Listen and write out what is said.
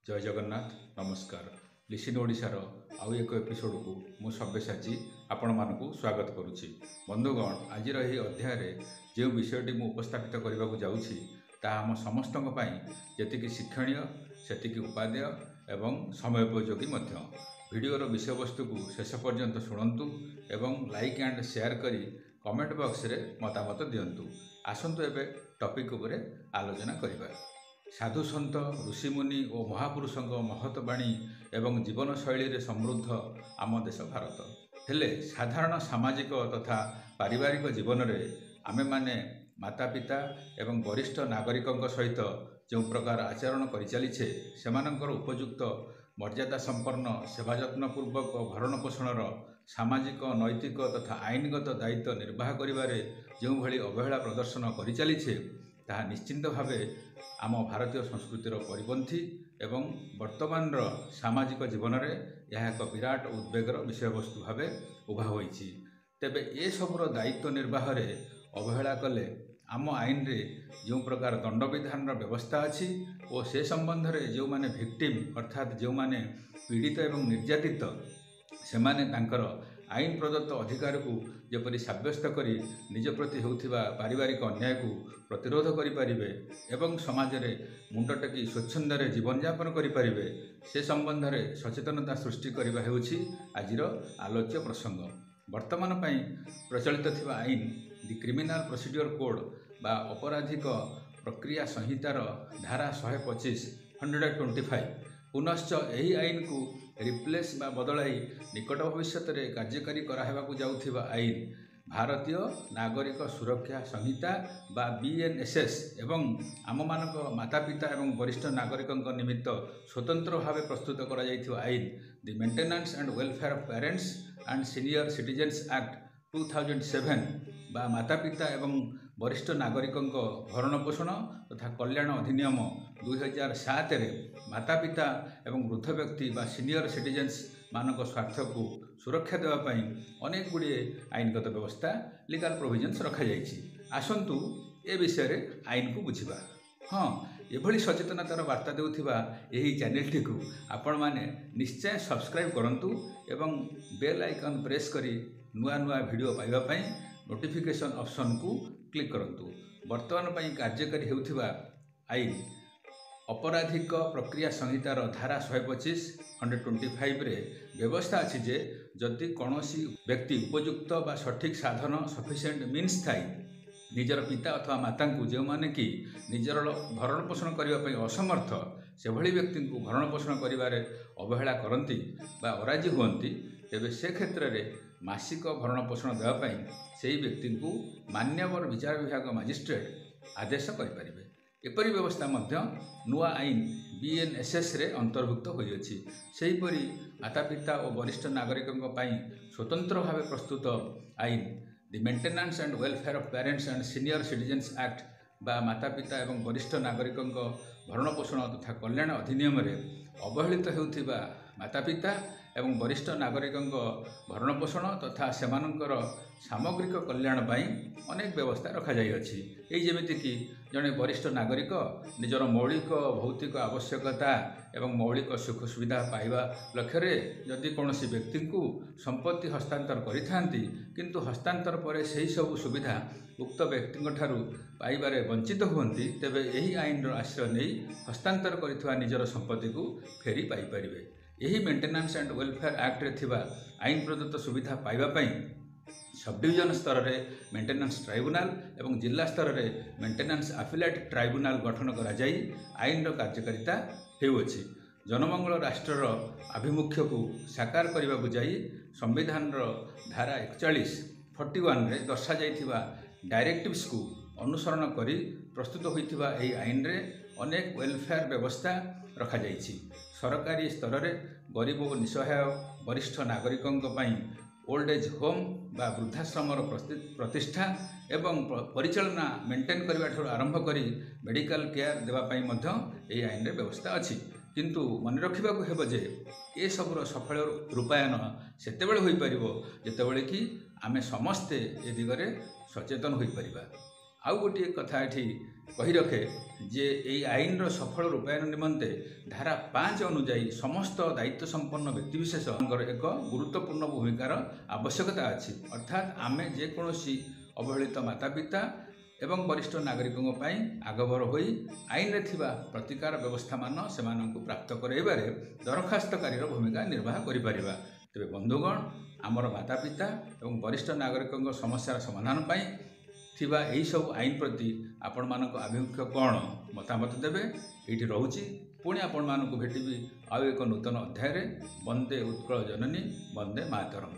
ଜୟ ଜଗନ୍ନାଥ, ନମସ୍କାର। ଲିସିନ୍ ଓଡ଼ିଶାର ଆଉ ଏକ ଏପିସୋଡ଼କୁ ମୁଁ ସବ୍ୟସାଚୀ ଆପଣମାନଙ୍କୁ ସ୍ୱାଗତ କରୁଛି। ବନ୍ଧୁଗଣ, ଆଜିର ଏହି ଅଧ୍ୟାୟରେ ଯେଉଁ ବିଷୟଟି ମୁଁ ଉପସ୍ଥାପିତ କରିବାକୁ ଯାଉଛି, ତାହା ଆମ ସମସ୍ତଙ୍କ ପାଇଁ ଯେତିକି ଶିକ୍ଷଣୀୟ ସେତିକି ଉପାଦେୟ ଏବଂ ସମୟୋପଯୋଗୀ ମଧ୍ୟ। ଭିଡ଼ିଓର ବିଷୟବସ୍ତୁକୁ ଶେଷ ପର୍ଯ୍ୟନ୍ତ ଶୁଣନ୍ତୁ ଏବଂ ଲାଇକ୍ ଆଣ୍ଡ ସେୟାର କରି କମେଣ୍ଟ ବକ୍ସରେ ମତାମତ ଦିଅନ୍ତୁ। ଆସନ୍ତୁ ଏବେ ଟପିକ୍ ଉପରେ ଆଲୋଚନା କରିବା। ସାଧୁସନ୍ଥ, ଋଷିମୁନି ଓ ମହାପୁରୁଷଙ୍କ ମହତ ବାଣୀ ଏବଂ ଜୀବନଶୈଳୀରେ ସମୃଦ୍ଧ ଆମ ଦେଶ ଭାରତ। ହେଲେ ସାଧାରଣ ସାମାଜିକ ତଥା ପାରିବାରିକ ଜୀବନରେ ଆମେମାନେ ମାତା ପିତା ଏବଂ ବରିଷ୍ଠ ନାଗରିକଙ୍କ ସହିତ ଯେଉଁ ପ୍ରକାର ଆଚରଣ କରିଚାଲିଛେ, ସେମାନଙ୍କର ଉପଯୁକ୍ତ ମର୍ଯ୍ୟାଦା ସମ୍ପନ୍ନ ସେବା ଯତ୍ନ ପୂର୍ବକ ଭରଣ ପୋଷଣର ସାମାଜିକ, ନୈତିକ ତଥା ଆଇନଗତ ଦାୟିତ୍ୱ ନିର୍ବାହ କରିବାରେ ଯେଉଁଭଳି ଅବହେଳା ପ୍ରଦର୍ଶନ କରିଚାଲିଛେ, ତାହା ନିଶ୍ଚିନ୍ତ ଭାବେ ଆମ ଭାରତୀୟ ସଂସ୍କୃତିର ପରିପନ୍ଥୀ ଏବଂ ବର୍ତ୍ତମାନର ସାମାଜିକ ଜୀବନରେ ଏହା ଏକ ବିରାଟ ଉଦ୍ବେଗର ବିଷୟବସ୍ତୁ ଭାବେ ଉଭା ହୋଇଛି। ତେବେ ଏସବୁର ଦାୟିତ୍ୱ ନିର୍ବାହରେ ଅବହେଳା କଲେ ଆମ ଆଇନରେ ଯେଉଁ ପ୍ରକାର ଦଣ୍ଡବିଧାନର ବ୍ୟବସ୍ଥା ଅଛି ଓ ସେ ସମ୍ବନ୍ଧରେ ଯେଉଁମାନେ ଭିକ୍ଟିମ୍, ଅର୍ଥାତ୍ ଯେଉଁମାନେ ପୀଡ଼ିତ ଏବଂ ନିର୍ଯାତିତ, ସେମାନେ ତାଙ୍କର ଆଇନ ପ୍ରଦତ୍ତ ଅଧିକାରକୁ ଯେପରି ସାବ୍ୟସ୍ତ କରି ନିଜ ପ୍ରତି ହେଉଥିବା ପାରିବାରିକ ଅନ୍ୟାୟକୁ ପ୍ରତିରୋଧ କରିପାରିବେ ଏବଂ ସମାଜରେ ମୁଣ୍ଡ ଟେକି ସ୍ୱଚ୍ଛନ୍ଦରେ ଜୀବନଯାପନ କରିପାରିବେ, ସେ ସମ୍ବନ୍ଧରେ ସଚେତନତା ସୃଷ୍ଟି କରିବା ହେଉଛି ଆଜିର ଆଲୋଚ୍ୟ ପ୍ରସଙ୍ଗ। ବର୍ତ୍ତମାନ ପାଇଁ ପ୍ରଚଳିତ ଥିବା ଆଇନ ଦି କ୍ରିମିନାଲ ପ୍ରୋସିଡ଼ିଓର କୋଡ଼୍ ବା ଅପରାଧିକ ପ୍ରକ୍ରିୟା ସଂହିତାର ଧାରା 125, 125, ପୁନଶ୍ଚ ଏହି ଆଇନକୁ ରିପ୍ଲେସ୍ ବା ବଦଳାଇ ନିକଟ ଭବିଷ୍ୟତରେ କାର୍ଯ୍ୟକାରୀ କରାହେବାକୁ ଯାଉଥିବା ଆଇନ ଭାରତୀୟ ନାଗରିକ ସୁରକ୍ଷା ସଂହିତା ବା ବିଏନ୍ଏସ୍ଏସ୍ ଏବଂ ଆମମାନଙ୍କ ମାତାପିତା ଏବଂ ବରିଷ୍ଠ ନାଗରିକଙ୍କ ନିମିତ୍ତ ସ୍ୱତନ୍ତ୍ର ଭାବେ ପ୍ରସ୍ତୁତ କରାଯାଇଥିବା ଆଇନ the maintenance and welfare of parents and senior citizens act 2007 ବା ମାତାପିତା ଏବଂ ବରିଷ୍ଠ ନାଗରିକଙ୍କ ଭରଣ ପୋଷଣ ତଥା କଲ୍ୟାଣ ଅଧିନିୟମ 2007ରେ ମାତାପିତା ଏବଂ ବୃଦ୍ଧ ବ୍ୟକ୍ତି ବା ସିନିୟର ସିଟିଜେନ୍ସ ମାନଙ୍କ ସ୍ୱାର୍ଥକୁ ସୁରକ୍ଷା ଦେବା ପାଇଁ ଅନେକ ଗୁଡ଼ିଏ ଆଇନଗତ ବ୍ୟବସ୍ଥା, ଲିଗାଲ ପ୍ରୋଭିଜନ୍ସ ରଖାଯାଇଛି। ଆସନ୍ତୁ ଏ ବିଷୟରେ ଆଇନକୁ ବୁଝିବା। ହଁ, ଏଭଳି ସଚେତନତାର ବାର୍ତ୍ତା ଦେଉଥିବା ଏହି ଚ୍ୟାନେଲଟିକୁ ଆପଣମାନେ ନିଶ୍ଚୟ ସବସ୍କ୍ରାଇବ୍ କରନ୍ତୁ ଏବଂ ବେଲ୍ ଆଇକନ୍ ପ୍ରେସ୍ କରି ନୂଆ ନୂଆ ଭିଡ଼ିଓ ପାଇବା ପାଇଁ ନୋଟିଫିକେସନ୍ ଅପସନ୍କୁ କ୍ଲିକ୍ କରନ୍ତୁ। ବର୍ତ୍ତମାନ ପାଇଁ କାର୍ଯ୍ୟକାରୀ ହେଉଥିବା ଆଇନ ଅପରାଧିକ ପ୍ରକ୍ରିୟା ସଂହିତାର ଧାରା 125, 125ରେ ବ୍ୟବସ୍ଥା ଅଛି ଯେ ଯଦି କୌଣସି ବ୍ୟକ୍ତି ଉପଯୁକ୍ତ ବା ସଠିକ୍ ସାଧନ, ସଫିସିଏଣ୍ଟ ମିନ୍ସ ଥାଇ ନିଜର ପିତା ଅଥବା ମାତାଙ୍କୁ, ଯେଉଁମାନେ କି ନିଜର ଭରଣ ପୋଷଣ କରିବା ପାଇଁ ଅସମର୍ଥ, ସେଭଳି ବ୍ୟକ୍ତିଙ୍କୁ ଭରଣ ପୋଷଣ କରିବାରେ ଅବହେଳା କରନ୍ତି ବା ଅରାଜି ହୁଅନ୍ତି, ତେବେ ସେ କ୍ଷେତ୍ରରେ ମାସିକ ଭରଣ ପୋଷଣ ଦେବା ପାଇଁ ସେହି ବ୍ୟକ୍ତିଙ୍କୁ ମାନ୍ୟବର ବିଚାର ବିଭାଗ ମାଜିଷ୍ଟ୍ରେଟ୍ ଆଦେଶ କରିପାରିବେ। ଏପରି ବ୍ୟବସ୍ଥା ମଧ୍ୟ ନୂଆ ଆଇନ ବିଏନ୍ଏସ୍ଏସ୍ରେ ଅନ୍ତର୍ଭୁକ୍ତ ହୋଇଅଛି। ସେହିପରି ମାତାପିତା ଓ ବରିଷ୍ଠ ନାଗରିକଙ୍କ ପାଇଁ ସ୍ୱତନ୍ତ୍ର ଭାବେ ପ୍ରସ୍ତୁତ ଆଇନ the maintenance and welfare of parents and senior citizens act ବା ମାତାପିତା ଏବଂ ବରିଷ୍ଠ ନାଗରିକଙ୍କ ଭରଣ ପୋଷଣ ତଥା କଲ୍ୟାଣ ଅଧିନିୟମରେ ଅବହେଳିତ ହେଉଥିବା ମାତାପିତା ଏବଂ ବରିଷ୍ଠ ନାଗରିକଙ୍କ ଭରଣ ପୋଷଣ ତଥା ସେମାନଙ୍କର ସାମଗ୍ରିକ କଲ୍ୟାଣ ପାଇଁ ଅନେକ ବ୍ୟବସ୍ଥା ରଖାଯାଇଅଛି। ଏଇ ଯେମିତିକି ଜଣେ ବରିଷ୍ଠ ନାଗରିକ ନିଜର ମୌଳିକ ଭୌତିକ ଆବଶ୍ୟକତା ଏବଂ ମୌଳିକ ସୁଖ ସୁବିଧା ପାଇବା ଲକ୍ଷ୍ୟରେ ଯଦି କୌଣସି ବ୍ୟକ୍ତିଙ୍କୁ ସମ୍ପତ୍ତି ହସ୍ତାନ୍ତର କରିଥାନ୍ତି, କିନ୍ତୁ ହସ୍ତାନ୍ତର ପରେ ସେହି ସବୁ ସୁବିଧା ଉକ୍ତ ବ୍ୟକ୍ତିଙ୍କ ଠାରୁ ପାଇବାରେ ବଞ୍ଚିତ ହୁଅନ୍ତି, ତେବେ ଏହି ଆଇନର ଆଶ୍ରୟ ନେଇ ହସ୍ତାନ୍ତର କରିଥିବା ନିଜର ସମ୍ପତ୍ତିକୁ ଫେରି ପାଇପାରିବେ। ଏହି ମେଣ୍ଟେନାନ୍ସ ଆଣ୍ଡ ୱେଲଫେୟାର ଆକ୍ଟରେ ଥିବା ଆଇନ ପ୍ରଦତ୍ତ ସୁବିଧା ପାଇବା ପାଇଁ ସବଡିଭିଜନ ସ୍ତରରେ ମେଣ୍ଟେନାନ୍ସ ଟ୍ରାଇବୁନାଲ ଏବଂ ଜିଲ୍ଲା ସ୍ତରରେ ମେଣ୍ଟେନାନ୍ସ ଆପିଲେଟ୍ ଟ୍ରାଇବୁନାଲ ଗଠନ କରାଯାଇ ଆଇନର କାର୍ଯ୍ୟକାରିତା ହେଉଅଛି। ଜନମଙ୍ଗଳ ରାଷ୍ଟ୍ରର ଆଭିମୁଖ୍ୟକୁ ସାକାର କରିବାକୁ ଯାଇ ସମ୍ବିଧାନର ଧାରା 41, 41ରେ ଦର୍ଶାଯାଇଥିବା ଡାଇରେକ୍ଟିଭ୍ସକୁ ଅନୁସରଣ କରି ପ୍ରସ୍ତୁତ ହୋଇଥିବା ଏହି ଆଇନରେ ଅନେକ ୱେଲଫେୟାର ବ୍ୟବସ୍ଥା ରଖାଯାଇଛି। ସରକାରୀ ସ୍ତରରେ ଗରିବ ଓ ନିଃସହାୟ ବରିଷ୍ଠ ନାଗରିକଙ୍କ ପାଇଁ ଓଲ୍ଡ ଏଜ୍ ହୋମ୍ ବା ବୃଦ୍ଧାଶ୍ରମର ପ୍ରତିଷ୍ଠା ଏବଂ ପରିଚାଳନା, ମେଣ୍ଟେନ୍ କରିବା ଠାରୁ ଆରମ୍ଭ କରି ମେଡ଼ିକାଲ କେୟାର ଦେବା ପାଇଁ ମଧ୍ୟ ଏହି ଆଇନରେ ବ୍ୟବସ୍ଥା ଅଛି। କିନ୍ତୁ ମନେ ରଖିବାକୁ ହେବ ଯେ ଏସବୁର ସଫଳ ରୂପାୟନ ସେତେବେଳେ ହୋଇପାରିବ ଯେତେବେଳେ କି ଆମେ ସମସ୍ତେ ଏ ଦିଗରେ ସଚେତନ ହୋଇପାରିବା। ଆଉ ଗୋଟିଏ କଥା ଏଠି କହି ରଖେ ଯେ ଏହି ଆଇନର ସଫଳ ରୂପାୟନ ନିମନ୍ତେ ଧାରା 5 ଅନୁଯାୟୀ ସମସ୍ତ ଦାୟିତ୍ୱ ସମ୍ପନ୍ନ ବ୍ୟକ୍ତିବିଶେଷଙ୍କର ଏକ ଗୁରୁତ୍ୱପୂର୍ଣ୍ଣ ଭୂମିକାର ଆବଶ୍ୟକତା ଅଛି। ଅର୍ଥାତ୍ ଆମେ ଯେକୌଣସି ଅବହେଳିତ ମାତା ପିତା ଏବଂ ବରିଷ୍ଠ ନାଗରିକଙ୍କ ପାଇଁ ଆଗଭର ହୋଇ ଆଇନରେ ଥିବା ପ୍ରତିକାର ବ୍ୟବସ୍ଥାମାନ ସେମାନଙ୍କୁ ପ୍ରାପ୍ତ କରାଇବାରେ ଦରଖାସ୍ତକାରୀର ଭୂମିକା ନିର୍ବାହ କରିପାରିବା। ତେବେ ବନ୍ଧୁଗଣ, ଆମର ମାତା ପିତା ଏବଂ ବରିଷ୍ଠ ନାଗରିକଙ୍କ ସମସ୍ୟାର ସମାଧାନ ପାଇଁ ଥିବା ଏହିସବୁ ଆଇନ ପ୍ରତି ଆପଣମାନଙ୍କ ଆଭିମୁଖ୍ୟ କ'ଣ, ମତାମତ ଦେବେ। ଏଇଠି ରହୁଛି, ପୁଣି ଆପଣମାନଙ୍କୁ ଭେଟିବି ଆଉ ଏକ ନୂତନ ଅଧ୍ୟାୟରେ। ବନ୍ଦେ ଉତ୍କଳ ଜନନୀ, ବନ୍ଦେ ମାତରମ୍।